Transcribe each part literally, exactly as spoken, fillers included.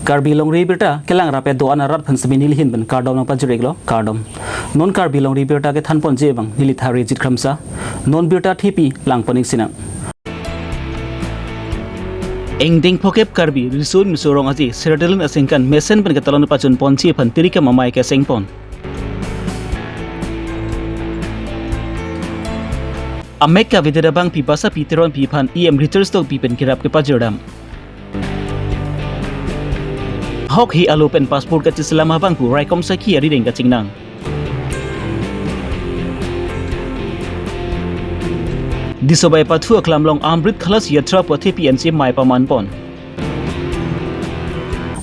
Karbi Longri Abirta kelang rapet do-an arat aphan semi nelihin pen kardom nangpajir-iklo, kardom. Non Karbi Longri Abirta kethanponji abang neli Tharijit Kramsa. Non birta thepi langpon-ik sinang. Ingdeng phokep Karbi Riso Nimso Rong Aje Sertalin Asengkan mesen pen ketalon pachunponji aphan tirikam amei kesengpon. Amek kavedet abangpi Basapi Teronpi aphan E M Richard Tokbi pen kerap kepajirdam. Hok he alo pen passport kacheselam abang pu raikom sakhi arideng kachingnang. Disobai pathu aklam along Amrit Khalas Yatra pu athepi ansi mei pamanpon.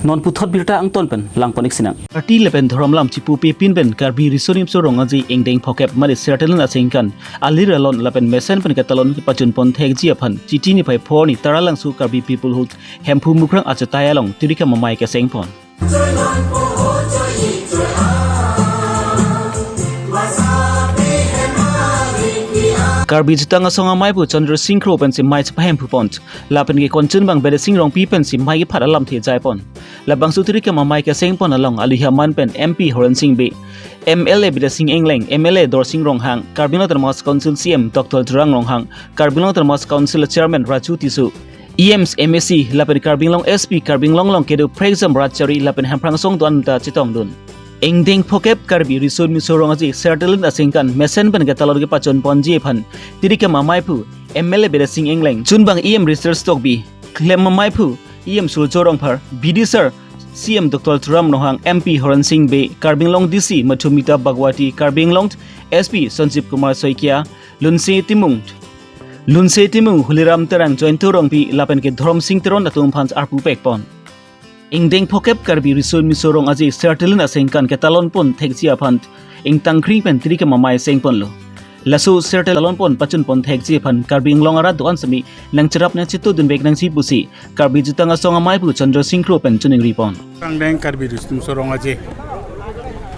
Non puthot birta angton pen langpon-ik sinang. Party lapen dhorom alam chipupe pin pen Karbi Riso Nimso Rong Aje ingdeng phokep mane Sertalin Asengkan alir alon lapen mesen pen ketalon kepachunpon thekji aphan Chiti niphai pho arni Taralangso Karbi Peoplehood Hemphu Mukrang achatai along tirikam amei kesengpon. Karbi Jutang Asong amei pu Chandra Sing Kro pensi mei chepahemphupon. Lapen ke konchun abang Bidya Sing Rongpi pensi mei kephat alamthe jaipon. Labangso tirikam amei kesengpon along aluhi aman pen M P Horen Sing Bey, M L A Bidya Sing Engleng, M L A Dorsing Ronghang, Karbi Anglong Autonomous Council C E M Doctor Tuliram Ronghang, Karbi Anglong Autonomous Council Chairman Raju Tisso, E Ms, M A C, lapen Karbi Anglong S P, Karbi Anglong along kedo prekjam rat chari lapen Hemprang asong do-an ta chetongdun. Ingdeng phokep Karbi Riso Nimso Rong Aje Sertalin Asengkan mesen pen ketalon kepachunponji aphan tirikam amei pu M L A Bidya Sing Engleng, chunbang E M Richard Tokbi, klem amei pu E M Surjya Rongphar, B D sir, C E M Doctor Tuliram Ronghang, M P Horen Sing Bey, Karbi Anglong D C Madhumita Bhagwati, Karbi Anglong S P Sanjeev Kumar Saikia, Lunse Timung, Lunse Timung, Huliram Terang, Joyanta Rongpi lapen ke Dhorom Sing Teron atum aphan arpu pekpon. Ingdeng phokep Karbi Riso Nimso Rong Aje Sertalin Asengkan ketalonpon thekji aphan ingtangkring pen tirikam amei sengponlo. Laso Sertalin talonpon pachunpon thekji aphan Karbi Anglong arat do-an semi nangcherap nangchetudunvek nangji pusi Karbi Jutang Asong amei pu Chandra Sing Kro pen chiningripon. Ingdeng Karbi Riso Nimso Rong Aje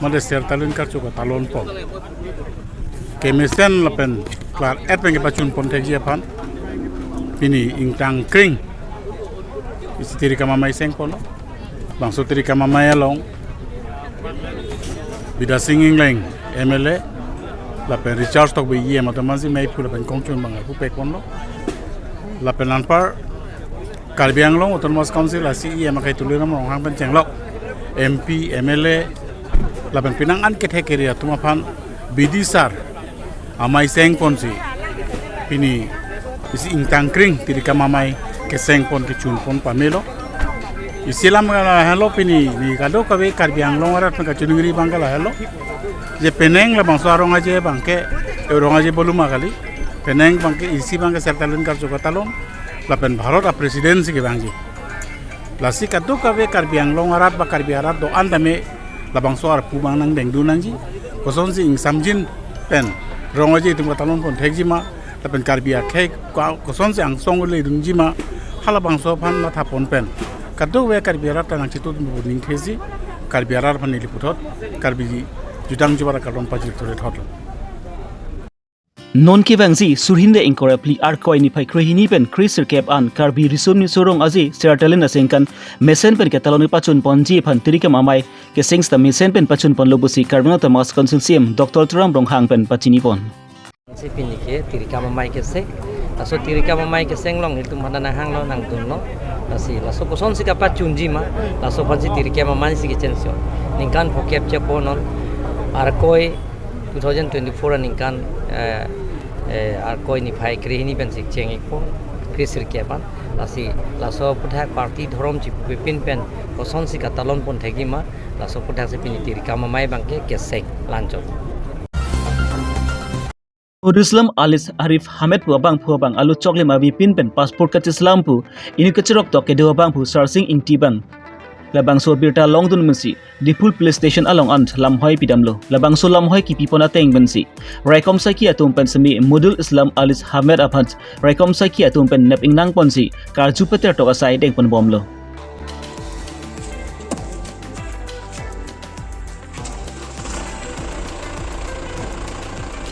mane Sertalin karcho ketalonpon kemesen lapen klar-et pen kepachunpon thekji aphan pini ingtangkring isi tirikam amei sengponlo. Bangso tirikam amei along Bidya Sing Engleng M L A lapen Richard Tokbi E M atum aphansi meiphu lapen kongchun abang arpu pekponlo. Lapen anpar Karbi Anglong Autonomous Council a C E M akai Tuliram Ronghang pen chenglok M P, M L A lapen penang an kethek kere atum aphan B D sir amei sengponsi pini isi ingtangkring tirikam amei kesengpon kechunpon pamelo. Isi alam lahelo pini ne kadokave Karbi Anglong arat pen kachiningri abang ke lahelo. Je penang labangso arong aje abang ke, arong aje boluma kali. Penang abang ke isi abang ke Sertalin karcho ketalon lapen Bharat a Presidency kevangji. Lasi kadokave Karbi Anglong arat ba Karbi arat do-an tame labangso arpu abang nangdengdun nangji. Kosonsi ingsamjin pen rong aje atum ketalonpon thekji ma, lapen Karbi akhei ko-, kosonsi angsong ledunji ma, halabangso aphan mathapon pen kadokave Karbi arat ta nangchetudun ning thesi, Karbi arat aphan neli puthot Karbi Jutang Jubar akardom pajir thore thotlo. Non kevangji Surhinde ingkoi ra phli Arkoi niphai krehini pen kresirkep an Karbi Riso Nimso Rong Aje Sertalin Asengkan mesen pen ketalon kepachunponji aphan tirikam amei keseng seta mesen pen pachunponlo pusi Karbi Anglong Autonomous Council C E M Doctor Tuliram Ronghang pen pachinipon. Si pini ke tirikam amei keseng, laso tirikam amei keseng along nelitum aphan nanghanglo nangdunlo. Lasi laso kosonsi kapachunji ma, laso aphansi tirikam amei si kechengsi. Ningkan phokep chepo non Arkoi two thousand twenty-four aningkan, eh, eh, Arkoi niphai krehini pensi cheng-ikpo, kresirkep an. Lasi laso aphuthak party dhorom chipupe pin pen kosonsi ketalonpon thekji ma, laso aphuthak si pini tirikam amei abang ke keseng lanchot. Modul Islam alias Arif Hamed pu abangphu abang alo choklim avi pin pen passport kacheselam pu inut kachirok tok kedo abangphu Sarsing Ingti abang. Labangso abirta longdun pensi Diphu Police Station along an lamhoi pidamlo. Labangso lamhoi kipipon ateng pensi raikom saikhi atum pen semi Modul Islam alias Hamed aphan raikom saikhi atum pen nep ingnangponsi karju peter tok asai dengponbomlo.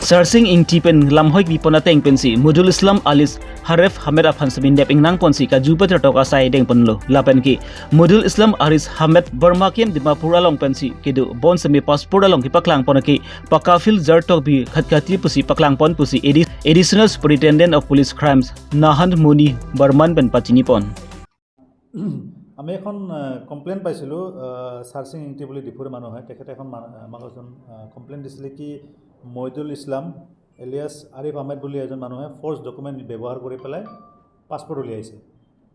Sarsing Ingti pen lamhoi kipipon ateng pensi Modul Islam alias Haref Hamed aphan semi nep ingnang ponsi kaju pater tok asai dengponlo. Lapen ke Moidul Islam Aris Hamed Burma kem Dimapur along pensi kedo bonsemi passport along kepaklang pon ke Pakafil Jar Tokbi Khatkati pusi paklang pon pusi Addi-, Additional Superintendent of Police Crimes Nahan Muni Barman pen pachini pon. আমি এখন কমপ্লেইন পাইছিলোঁ। চাৰ্চিং ইংতি বুলি ডিফুৰ মানুহে, তেখেতে এখন মান- আমাক এজন কমপ্লেইন দিছিলে কি মইদুল ইছলাম এলিয়াছ আৰিফ আহমেদ বুলি এজন মানুহে ফল্ছ ডকুমেণ্ট ব্যৱহাৰ কৰি পেলাই পাছপোৰ্ট উলিয়াইছে।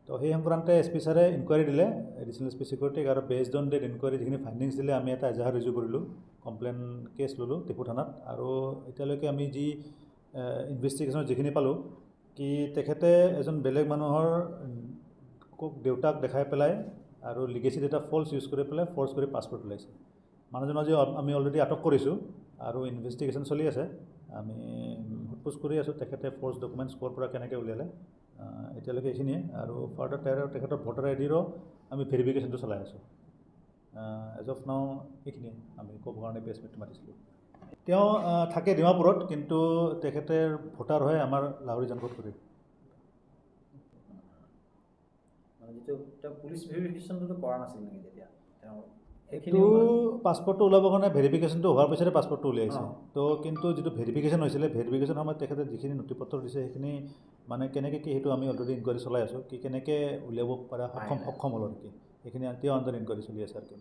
তো সেই সংক্ৰান্তে এছ পি ছাৰে ইনকুৱাৰী দিলে এডিশ্যনেল এছ পি ছিকিউৰিটিক, আৰু বেছড অন ডেট ইনকুৱাৰী যিখিনি ফাইণ্ডিংছ দিলে, আমি এটা এজাহাৰ ৰুজু কৰিলোঁ, কমপ্লেইন কেছ ল'লোঁ ডিফু থানাত। আৰু এতিয়ালৈকে আমি যি ইনভেষ্টিগেশ্যনত যিখিনি পালোঁ, কি তেখেতে এজন বেলেগ মানুহৰ, উম, কক দেউতাক দেখাই পেলাই আৰু লিগেচিত এটা ফল্ছ ইউজ কৰি পেলাই ফল্ছ কৰি পাছপোৰ্ট ওলাইছে। মানুহজন আজি অল- আমি অলৰেডি আটক কৰিছোঁ আৰু ইনভেষ্টিগেশ্যন চলি আছে। আমি সোধ পোছ কৰি আছোঁ তেখেতে ফল্ছ ডকুমেণ্টছ ক'ৰ পৰা কেনেকৈ উলিয়ালে। আহ, এতিয়ালৈকে এইখিনিয়ে। আৰু ফাৰ্ডাৰ তেখেতৰ ভোটাৰ আই ডিৰো আমি ভেৰিফিকেশ্যনটো চলাই আছোঁ। এজ অফ নাও এইখিনিয়ে আমি ক'ব কাৰণে প্ৰেছ মিট মাতিছিলোঁ। তেওঁ, আহ, থাকে ডিমাপুৰত, কিন্তু তেখেতে ভোটাৰ হয় আমাৰ লাহৰি জাংকত কৰি। মানে যিটো তেওঁ পুলিচ ভেৰিফিকেশ্যনটো কৰা নাছিল নেকি তেতিয়া? তেওঁ সেইখিনি এইটো সময়ত পাছপোৰ্টটো ওলাবৰ কাৰণে ভেৰিফিকেশ্যনটো হোৱাৰ পিছতে পাছপোৰ্টটো উলিয়াইছে। অ। তো কিন্তু যিটো ভেৰিফিকেশ্যন হৈছিলে, ভেৰিফিকেশ্যন সময়ত তেখেতে যিখিনি নথি পত্ৰ দিছে, সেইখিনি মানে কেনেকৈ কি, সেইটো আমি অলৰেডি ইনকুৱাৰী চলাই আছোঁ, কি কেনেকৈ উলিয়াব পৰা সক্ষম, নাই, নাই। সক্ষম হ'ল আৰু কি, সেইখিনি এতিয়াও আণ্ডাৰ ইনকুৱাৰী চলি আছে আৰু কি।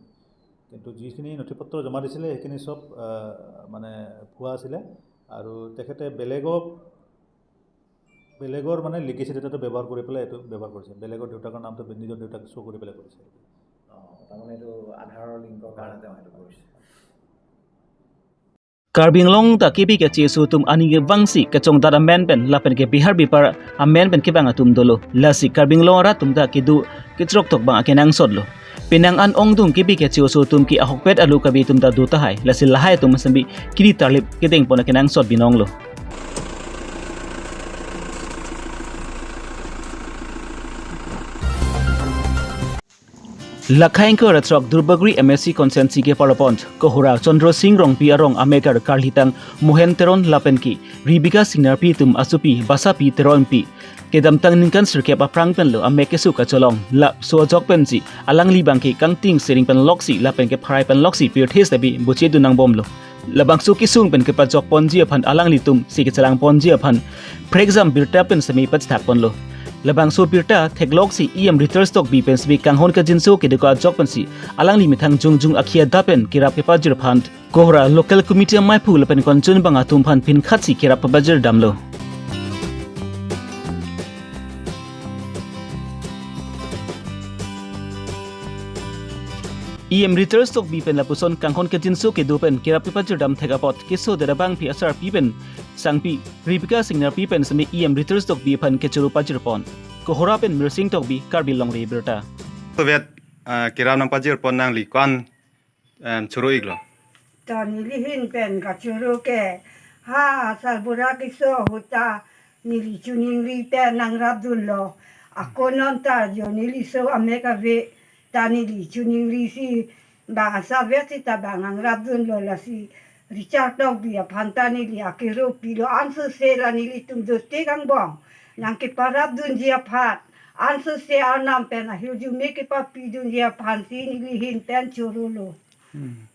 কিন্তু যিখিনি নথি পত্ৰ জমা দিছিলে, সেইখিনি চব, আহ, মানে ভুৱা আছিলে। আৰু তেখেতে বেলেগক, বেলেগৰ মানে লিগেচি ডেটাটো ব্যৱহাৰ কৰি পেলাই এইটো ব্যৱহাৰ কৰিছে, বেলেগৰ দেউতাকৰ নামটো বে- নিজৰ দেউতাক শ্ব' কৰি পেলাই কৰিছে। অ, তাৰমানে এইটো আধাৰৰ লিংকৰ কাৰণে তেওঁ সেইটো কৰিছে। Karbi Anglong ta kebi keche aso atum aning kevangsi kechongdat amen pen lapen ke Bihar bipar amen pen kevang atum dolo. Lasi Karbi Anglong arat atum ta kedo kechrok tok bang akenangsot lo. Penang an ongdung kebi keche aso atum ke ahokpet alo kabi atum ta do tahai. Lasi lahai atum semi kiri tarlip kedeng pon akenangsot binong lo. Lakhai ingkoi ra throk Durbagori M A C constituency ke parlopon Kohora Chandra Sing Rongpi arong amekar karlitang Mohen Teron lapen ke Rebecca Singnarpi atum asopi Basapi Teronpi kedamtang ningkan sirkep aphrang penlo amek keso kacholong. Laso ajok pensi alangli bangke kangting sering pen loksi lapen ke pharai pen loksi pirthe sabi boche dunang bomlo. Labangso kesung pen kepajok ponji aphan alanglitum si kechelang ponji aphan prekjam birta pen semi pachethak ponlo. Labangso birta theklok si E M Ritter Tokbi pen semi kanghon kajinso kedo ka ajok pensi alangli methang jongjung akhia da pen kerap kepajir aphan Kohora local committee amaiphu lapen konchun bang atum aphan pinkhat si kerap pabajir damlo. E M Ritter Tokbi pen lapuson kanghon kajinso kedo pen kerap kepajir dam thek apot keso dera bangpi asarpi pen sangpi Rebecca Singnarpi pen semi E M Ritter Tokbi aphan kechoro pajir pon. Kohora pen Mirsing Tokbi, Karbi Longri Abirta. Soviet, ah, kerap nangpajir pon nangli ko-an, em, choro iklo? To neli ahin pen kachoro ke, ha, sarbura keso ahut ta neli choningri pen nangrap dunlo. Ako non ta jo neli so amek ave ta neli choningri si bang asapvet sita bang nangrap dunlo, lasi Richard Tokbi aphan ta neli akero pilo, ansose la nelitum dote kangbong nangkeparap dunji aphan, ansose arnam pen ahirjume kepapi dunji aphan si neli ahin pen chorolo. Hmm.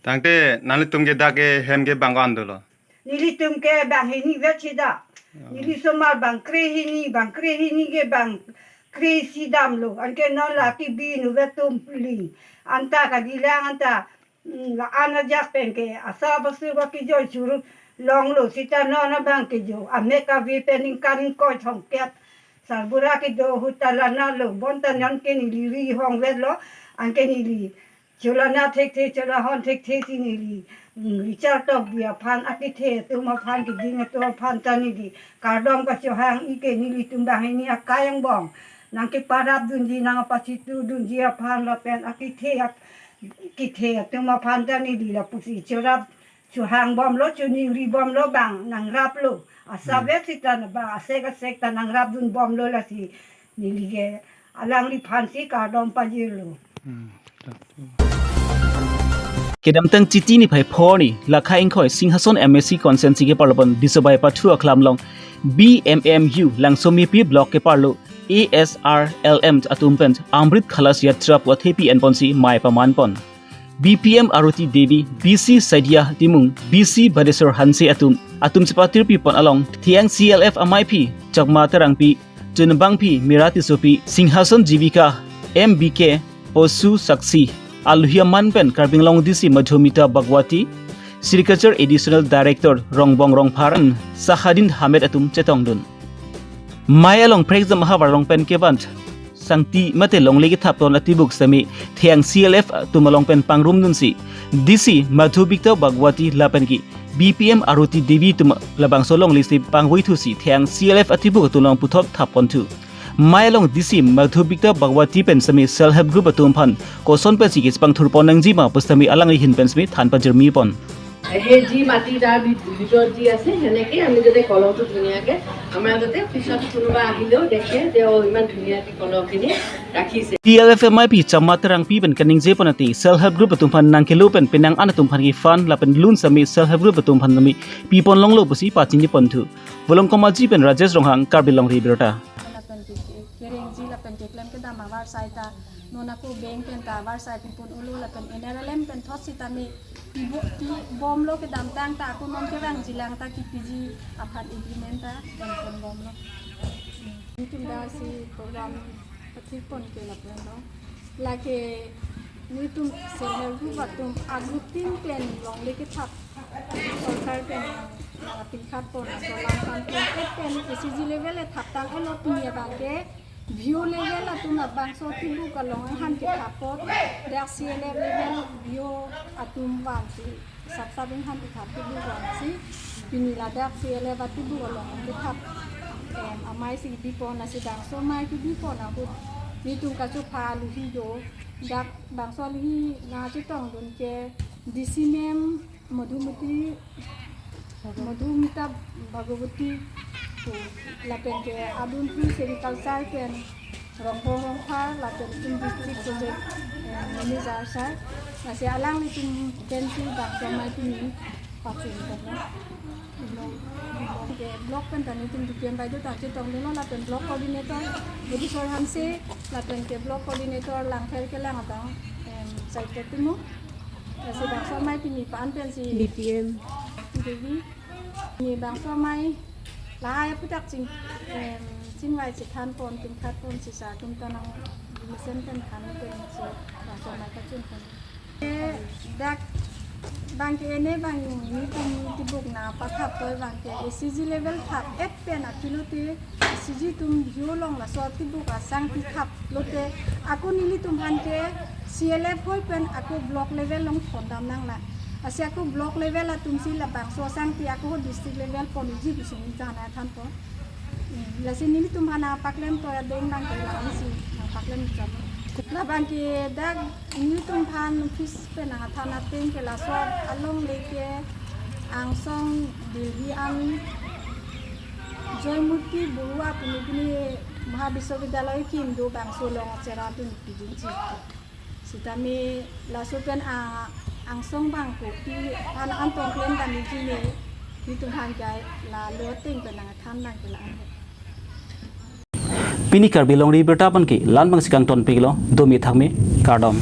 Tangte nanglitum ke dak ke hem ke bang ko-an dolo? Nelitum ke bang hini vet si da. Oh. Neli somar bang kre hini, bang kre hini ke bang kre isi damlo. Anke non la T V nu vet tum pli. Anta kalilang anta, mm, la-an ajak pen ke asa basu ba kejoi choro longlo sita non abang kejo. Amek ave pen ningkan ingkoi thomkep sarbura kedo ahut ta lanalo. Bonta non ke neli ri hong vetlo. Anke neli cholana thekthe, cholahon thekthe si neli, mm, Richard Tokbi aphan, akethe atum aphan, keding atum aphan ta neli kardom kachohang, ike nelitum banghini akai angbong nangkeparap dunji, nangpachithu dunji aphan lapen akethe ak-, kethe atum aphan ta neli lapusi chorap chohang bomlo, choningri bomlo, bang nangraplo. Asa, hmm, vet sita na bang asek asek ta nangrap dun bomlo, lasi neli ke alangliphan si kardom pajirlo. Hmm. Kedamtang Chiti niphai pho arni, lakha ingkoi Singhason M A C constituency keparlo pen Disobai Pathu Aklam along B M M U Langsomepi Block keparlo A S R L M atum pen Amrit Khalas Yatra pu athepi enponsi mei paman pon. B P M Aruti Devi, B C Saidia Timung, B C Badesor Hanse atum, atum chepatirpi pon along, Theng C L F amaiphi, Chakma Terangpi, Chunbangpi, Mira Tissopi, Singhason Jivika, M B K, Posu Saksi, aluhi aman pen Karbi Anglong D C Madhumita Bhagwati, Sericulture Additional Director Rongbong Rongphar, Sahadin Hamed atum chetongdun. Mei along prekjam ahavar along pen kevan sangti mate longle kethap ton atibuk sitame Theng C L F atum along pen pangrumdunsi D C Madhumita Bhagwati lapen ke B P M Aruti Devi atum labangso longle si pangvoithusi Theng C L F atibuk atum along puthot thap ponthu. Mei along D C Madhumita Bhagwati pen sitame self help group atum aphan koson pensi kechepangthur pon nangji ma pu sitame alangli ahin pen sitame than pajirmi pon. সেই যি মাটি তাৰ ভি- ভিতৰত যি আছে, সেনেকেই আমি যাতে কলহটো ধুনীয়াকে, আমাৰ যাতে পিছত কোনোবা আহিলেও দেখে যে, "অ, ইমান ধুনীয়াকে কলহখিনি ৰাখিছে।" T L F M I P Chakma Terangpi pen kaningje pon ati self help group atum aphan nangkelo pen penang an atum aphan ke fund lapen loan sitame self help group atum aphan sitame pipon longlo pusi pachini ponthu. Volongkom Aji pen Rajesh Ronghang, Karbi Longri Abirta. Lapen ke kerengji lapen keklem kedam avarsai ta, non ako bank pen ta avarsai pipon-olo lapen N R L M pen thot sitame pibo- pibomlo, kedamtang ta ako non kevangjilang ta kipiji aphan agreement ta enpon bomlo. Nelitum dak si program pathik pon ke lapen lo. Lake nelitum self help group atum a group tin pen longle kethap sorkar pen, ah, pingkhat pon aso lang kan pon et pen A C G level e thap tang elo, pini abang ke V O level atum labangso tibuk along ahan kethap apot, dak C L F level V O atum vansi sap sap inghan kethap tibuk vansi pini ladak C L F atibuk along kethap, em, amei si bipon, lasi bangso amei kebipon ahut nelitum kachopha aluhi do, dak bangso aluhi nangchetongdun ke D C ma'am Madhumati, Madhumita Bhagwati pu, lapen ke adun pu Sericulture pen Rongbong Rongphar, lapen itum district project, eh, manager sir. Lasi alanglitum pensi bangso amei pini pachun pon lo. Block, block ke block pen ta nelitum D P M baideo ta chetongdunlo, lapen block coordinator Budisor Hanse, lapen ke block coordinator Langpher kelang abang, em, Saidet Timung. Lasi bangso amei pini pa-an pensi B P M Devi. Pini bangso amei lahai aputhak ching, em, chingvai chethan pon, pingkhat pon, sisa atum ta nang mesen pen than pensi bangso amei kachun pon. Eh, dak abang ke ene abang nelitum tibuk nangpathap toi abang ke A C G level thap et pen akilote A C G atum V O along laso tibuk asangti thap lote, ako nelitum aphan ke C L F hoi pen ako block level along thondam nanglang. Lasi ako block level atum si labangso asangti ako district level ponji pusi nelitum aphan than pon. Hmm, lasi nelitum aphan nangpaklem toi adeng abang ke la-an si nangpaklem jam. Labang ke dak nelitum aphan office pen nangthan ateng ke laso alongle ke angsong Delhi an Joymurti Barua pu pini Maha Vishwavidyalaya kim do bangso along achera dun pidunji. Sitame laso pen a angsong abang kopi aphan an tong klem damji ne, nelitum aphan kai lalo ateng pen nangthan abang ke la-an. Pini Karbi Longri Abirta abang ke la-an abang si kangton piklo, domi thakmi, kardom.